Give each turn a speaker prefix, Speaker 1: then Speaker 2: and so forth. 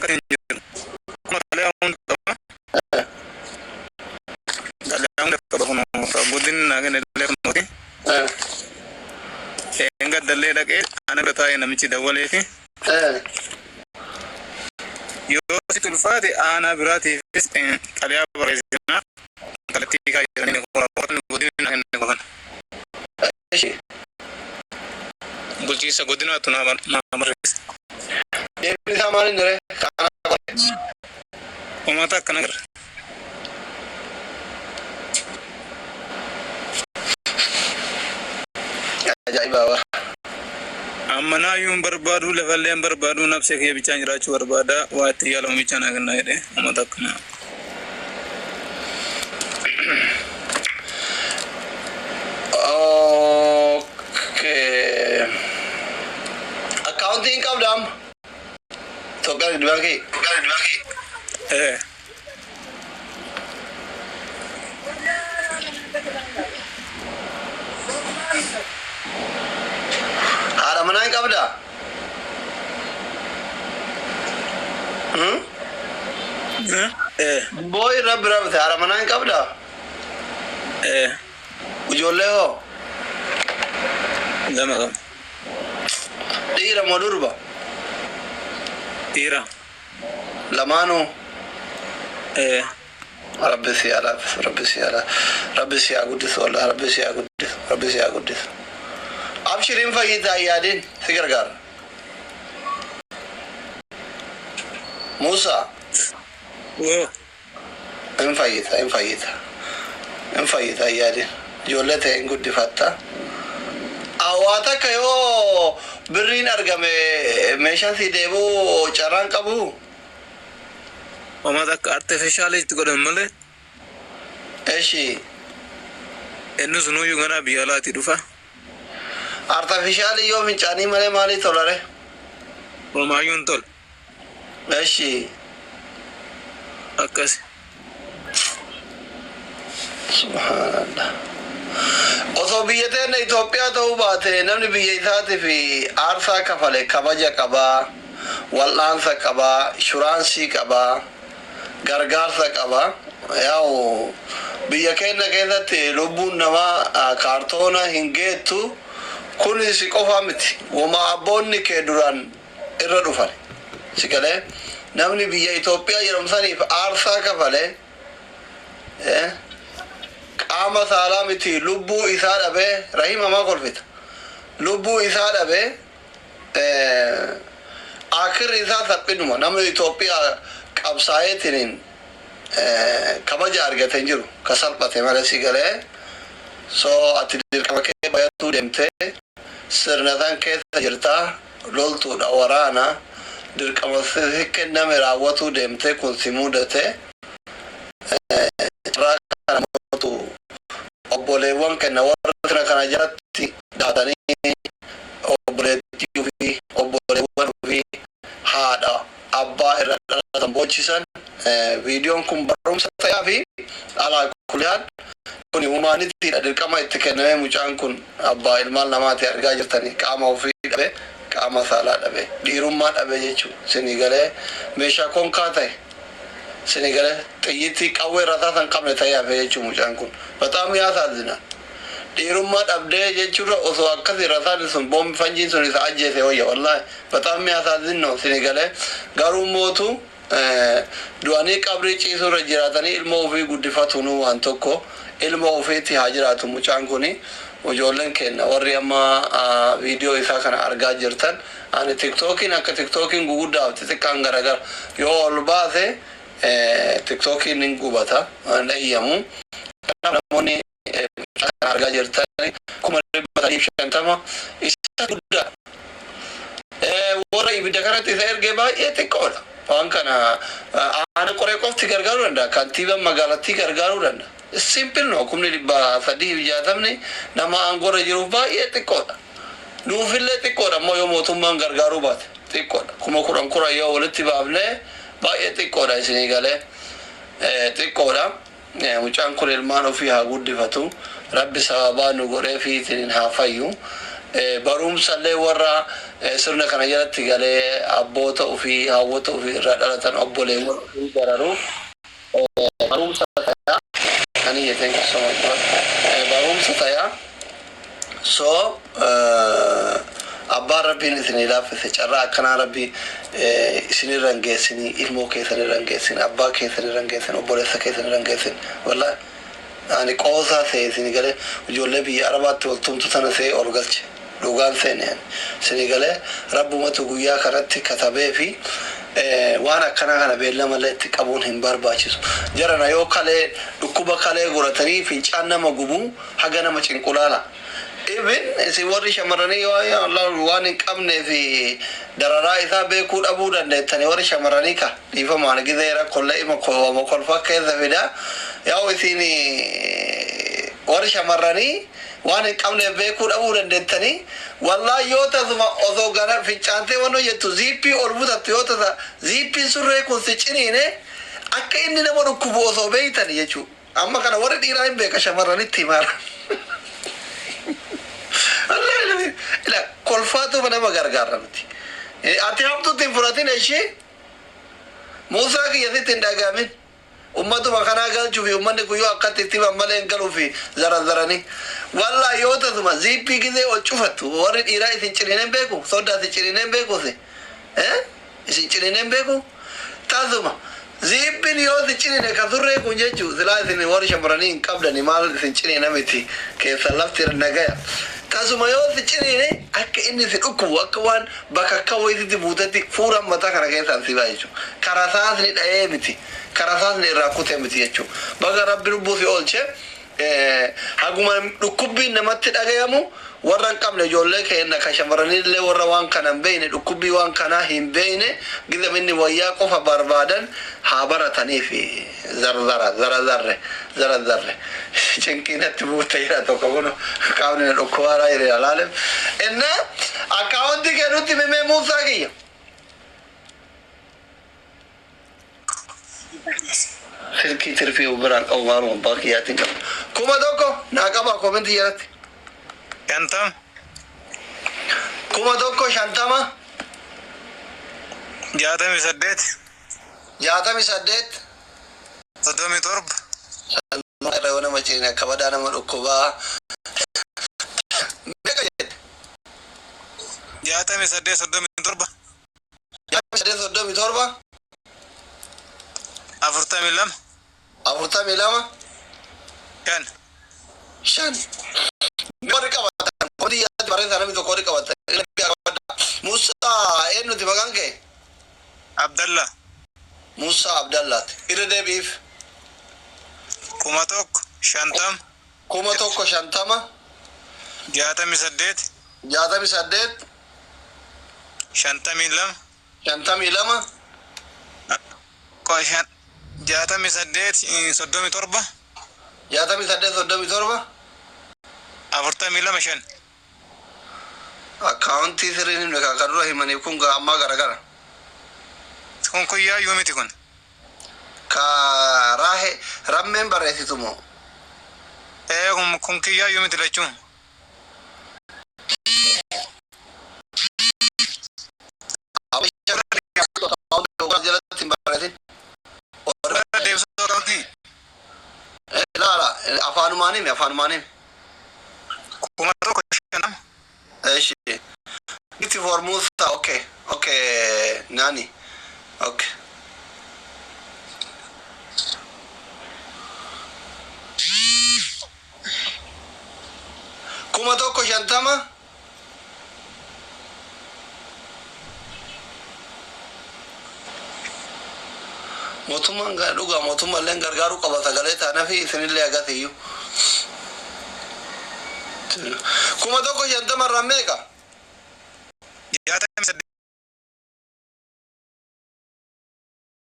Speaker 1: Hin jiru. Kuma xalayaa hunda qaba. Xalayaa hunda qaba kun guddinni naa kenne illee kunuuti. Enga dallee dhaqee ana bira taa'ee namichi dawwalee fi yoo sitti ulfaate aanaa biraatiifis xalayaa barreessinaa kallattii kaa jedhanii kun guddinni naa kenne kun. Bulchiinsa godinaatu naa barreesse.
Speaker 2: Deebiin isaa maal inni ree? Kaanaa qoree.
Speaker 1: Uummata akkana gara.
Speaker 2: Ajaa'ibaa waa.
Speaker 1: Amma naayyuu hin barbaadu, lafallee hin barbaadu, nafsee kiyya bichaan jiraachuu barbaada, waa itti yaalamu bichaan naa kennaa jedhee uummata akkana.
Speaker 2: Okay. Akkaawuntii hin qabda amma? Itoophiyaa Nigdi Baankii.
Speaker 1: Ee.
Speaker 2: Haadha manaa hin qabdaa? Hmm?
Speaker 1: Ee.
Speaker 2: Booyi rabbi rabbi haadha manaa hin qabdaa?
Speaker 1: Ee.
Speaker 2: Ijoollee hoo?
Speaker 1: Lama qaba.
Speaker 2: Dhiira moo durba?
Speaker 1: Dhiira.
Speaker 2: Lamaanuu?
Speaker 1: Ee.
Speaker 2: Rabbi si haa laaffisu, Rabbi si haa Rabbi si haa guddisu, wallah Rabbi si haa guddisu, Rabbi si haa guddisu. Abshir, hin fayyitaa, hin yaadin, si gargaara. Musa.
Speaker 1: Woo.
Speaker 2: Hin fayyita, hin fayyita. Hin fayyita, hin yaadin. Ijoollee ta'e hin guddifatta. Waa takka yoo birriin argame meeshaan si deebi'uu carraan qabu.
Speaker 1: Uummata akka artificial itti godhan malee.
Speaker 2: Eshi.
Speaker 1: Inni sunuyyuu ganaa biyya alaatii dhufa.
Speaker 2: Artificial yoo fincaanii malee maalii tolare?
Speaker 1: Homaayyuu hin tolu.
Speaker 2: Eshi.
Speaker 1: Akkas.
Speaker 2: Subhaanallah. Osoo biyya teenya Itoophiyaa ta'uu baate, namni biyya isaatiif aarsaa kafale kabaja qabaa, wal'aansa qabaa, inshuraansii qabaa, gargaarsa qaba. Yaa'u biyya keenya keessatti lubbuun namaa kaartoona hin geettu. Kun si qofaa miti. Woma abboonni kee duraan irra dhufan. Si galee, namni biyya Itoophiyaa jedhamu saniif aarsaa kafale qaama saalaa miti, lubbuu isaa dhabee rahim hamaa kolfita. Lubbuu isaa dhabee akirri isaa salphinuma. Namni Itoophiyaa qabsaa'eetiniin kabaja argate hin jiru, ka salphate malee. Si galee? So ati dirqama kee bayatuu deemtee sirna san keessa jirtaa, loltuudha, waraana dirqama si kenname raawwatuu deemtee kun si mudate. Carraa kana mootu obboleewwan kenna warra sirna kana jalatti daatanii obboleettii ofii, obboleewwan ofii, haadha abbaa irra dhalatan boochisan, viidiyoon kun barumsa ta'aa fi alaa kuliyaan kun humanitydha. Dirqama itti kennamee mucaan kun abbaa ilmaan lamaati. Argaa jirtanii, qaama ofii dhabe, qaama saalaa dhabe, dhiirummaa dhabe jechuu. Sinii galee? Meeshaa konkaa ta'e. Sinii galee? Xiyyitii qawwee rasaasa hin qabne ta'ee hafe jechuu mucaan kun. በጣም ያሳዝናል. Dhiirummaa dhabdee jechuurra osoo akkasi rasaasni sun, boombi fanjiin sun isa ajjeese wayya. Wallaahi በጣም የሚያሳዝን ነው. Sinii galee? Garuu mootu du'anii qabrii ciisuurra jiraatanii ilmoo ofii guddifatunuu waan tokko. Ilmoo ofiitti haa jiraatu mucaan kuni. Ijoolleen keenya warri amma viidiyoo isaa kana argaa jirtan, ani Tiktookiin akka Tiktookiin guguddaa fi xixiqqaan garagara yoo ol baase Tiktookiin hin gubata, hin eeyyamu. Kanaaf namoonni mucaa kana argaa jirtan 350,000 isa guddaa, warra ibidda kanatti isa ergee baay'ee xiqqoodha. Waan kana aana qoree qofti gargaaruu danda'a. Kantiibaan magaalattii gargaaruu danda'a. Simple no, 360,000 nama aangoorra jiruuf baay'ee xiqqoodha. Nuufillee xiqqoodha immoo yoo mootummaan gargaaruu baate xiqqoodha. 10,000 kura yoo walitti baafnee baay'ee xiqqoodha. Isinii galee? Xiqqoodha. Mucaan kun ilmaan ofii haa guddifatu. Rabbi sababaa nu godhee fiitiniin haa fayyu. Barumsallee warra sirna kana jalatti galee abboota ofii, hawwata ofii irraa dhalatan, obboleewwan ofii bararuuf barumsa tayaa. Ani, thank you so much. Barumsa tayaa. So abbaan rabbiin isinii laaffise, carraa akkanaa rabbi isinirra hin geessinii, ilmoo keessanirra hin geessin, abbaa keessanirra hin geessin, obboleessa keessanirra hin geessin. Wallahi ani qoosaa se'e isinii galee, ijoollee biyya arabaatti wal tumtu tana se'e ol galche, dhugaan seene ani isinii galee. Rabbumatu guyyaa kanatti katabee fi waan akkanaa kana beellamallee itti qabuun hin barbaachisu. Jarana yoo kalee dhukkuba kalee godhatanii fincaan nama gubuu haga nama cinqulaala. Even isin warri shamarranii waan hin qabnee fi dararaa isaa beekuu dhabuu dandeettanii, warri shamarranii ka dhiifamaan gizee rakkollee ima kolfa keessa fida. Yaa'u isin warri shamarranii waan hin qabneef beekuu dhabuu dandeettanii, wallaahi yoo tasuma osoo gara fincaantee waan hojjettu ziippii ol butattu, yoo tasa ziippiin surree kun si ciniine, akka inni nama dhukkubu osoo beeytani jechuudha. Amma kana warri dhiiraa hin beeka, shamarranitti himaara. Ila kolfaatuma nama gargaara miti. Ati hamtuutti hin fudhatin ishee, Muusaa kiyya, sitti hin dhagamin. Ummatuma kanaa galchuu fi ummanni kun yoo akkatti itti himan malee hin galuu fi zarazaranii. Wallaahi yoo tasuma ziippii gizee ol cufattu, warri dhiiraa isin ciniineen beeku, soddaa isin ciniineen beeku si. Isin ciniineen beeku? Tasuma ziippiin yoo si ciniine ka surree kun jechuu, silaa isin warri shamarranii hin qabdani, maal isin ciniina miti, keessan lafti nagaya. Tasuma yoo si ciniine akka inni si dhukkubu, akka waan bakakka wayisitti buutetti fuuraan mataa kana keessaan si ba'a jechuudha. Karasaasni dha'ee miti. Karasaasni irraa kutee miti jechuudha. Baga rabbi lubbuu si oolche. Haguma dhukkubbiin namatti dhagayamu, warra hin qabne, ijoollee keenya ka shamarranillee, warra waan kana hin beekne, dhukkubbii waan kanaa hin beekne, gizam inni wayyaa qofa barbaadan haa barataniif. Zarzara zarazarre zarazarre cinqiinatti buute jira tokko kun qaamni na dhukkubaaraa jira alaaleef. Inna akkaawuntii kee nutti mimee, Muusaa kiyya. Silkii tirfii biraan qabu, maaluma abbaa kiyyaatiin qaba. 1000 naa qaba koomentii jalatti.
Speaker 1: 50.
Speaker 2: 1050.
Speaker 1: 68.
Speaker 2: 68.
Speaker 1: 37.
Speaker 2: Irra yoo nama ciniine akka badaa nama dhukkubaa. Meeqa jette?
Speaker 1: 68 37.
Speaker 2: 68 37.
Speaker 1: 42.
Speaker 2: 42.
Speaker 1: 5.
Speaker 2: 5. Warri qabatan koomentii jalatti barreessaa, namni tokko warri qabatan. Musaa, eenyuti maqaan kee?
Speaker 1: Abdallah.
Speaker 2: Musaa Abdallaati. Irra deebiif.
Speaker 1: 1050.
Speaker 2: 1050.
Speaker 1: 68.
Speaker 2: 68.
Speaker 1: 52.
Speaker 2: 52.
Speaker 1: 68 37.
Speaker 2: 68 37.
Speaker 1: 42 5.
Speaker 2: Akkaawuntii sirriin himne kan dura himaniif kun ammaa garagara.
Speaker 1: Kun kuyyaayyuu miti kun.
Speaker 2: Ka raahe rammeen barreessitu moo?
Speaker 1: Ee, kun kiyyaayyuu miti lachuun.
Speaker 2: Jalatti hin barreessin.
Speaker 1: Deebisuu akkaawuntii.
Speaker 2: Ilaala, afaanumaan himi, afaanumaan himi.
Speaker 1: 1050.
Speaker 2: እሺ. Gift for Musa, okay, Nani, okay. 1050. Mootummaan dhugaa mootummaan gargaaruu qaba, sagalee taanaa fi isinillee agarsiiyu. 1050 irraa meeqa?
Speaker 1: 68.